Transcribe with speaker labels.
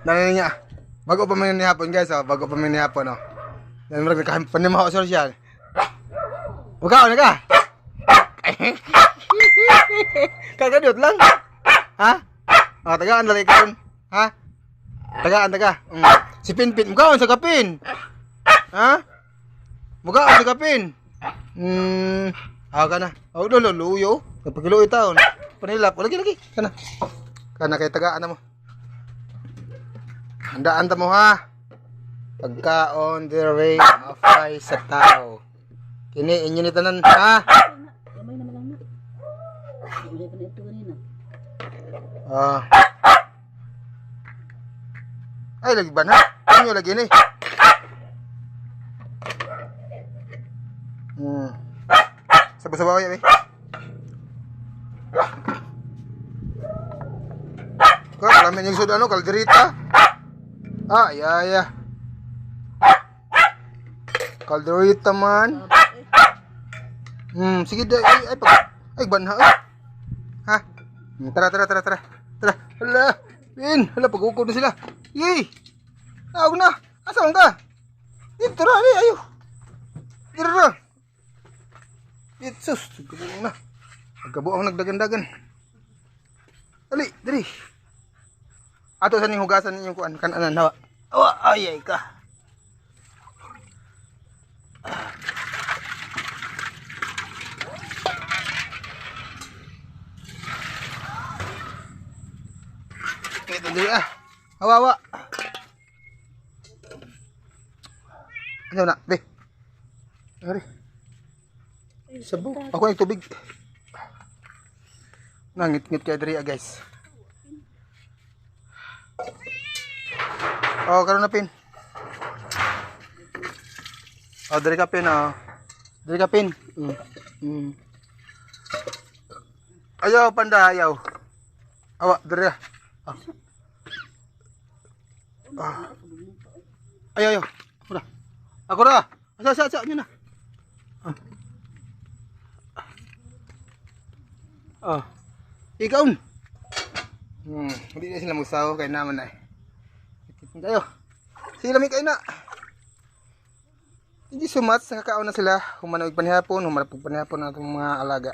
Speaker 1: Nanay niya. Bago pa man ni hapon, guys, oh. Bago pa man ni hapon, oh. Yan murag nakapanima ko siya. Mukaon na ka. Kagadot lang. Ha? Oh, tagaan dali karon. Ha? Tagaan taga. Si Pinpin, mukaon sa kapin. Ha? Mukaon sa kapin. Ah kana. Oh, lolo luyo. Nagpakiluoy taon. Panilap, lagi lagi. Kana. Kana kay tagaan na mo. Handaan ta mo ha. Pagkaon dire afay sa tao. Kini inyo ni tanan ha.
Speaker 2: Gamay naman lang na. Uli ka na ito kanina.
Speaker 1: Ah. Ay lagi ba na? Inyo lagi ni. Sabaw-sabaw ya, eh. Ka, kalamin yung sud ano, kalderita. Ah, ya ya. Kalderita man. Sige da, ay, ay, pag, ay, banha, ay. Ha? Tara, tara, tara, tara. Tara. Hala. Pin, hala, pag-ukod na sila. Yay! Tawag na. Asa ka? Dito ra, ay, ayo. Dito ra. Dito, sus. Nagkabuang na. Nagkabuang nagdagan-dagan. Dali, dali. Ato sa ning hugasan ninyong kuan kananan hawa. Awa, ay ay ka. Ito dali ah. Hawa, hawa. Ano na, be. Ari. Sabo. Ako ay tubig. Nangit-ngit kay diri ah, guys. Oh, karon na pin. Oh, diri ka pin oh. Diri ka pin. Ayaw panda ayaw. Awa, diri ah. Ah. Ah. Ayaw, ayaw. Ako na. Ako na. Asa, asa, asa. Ano na? Ah. Ah. Ikaw. Hindi na sila magsawa kay naman na eh. Ikitin kayo. Sila may kayo na. Thank you so much. Nakakaon na sila. Humanawig panihapon. Humanapog panihapon na itong mga alaga.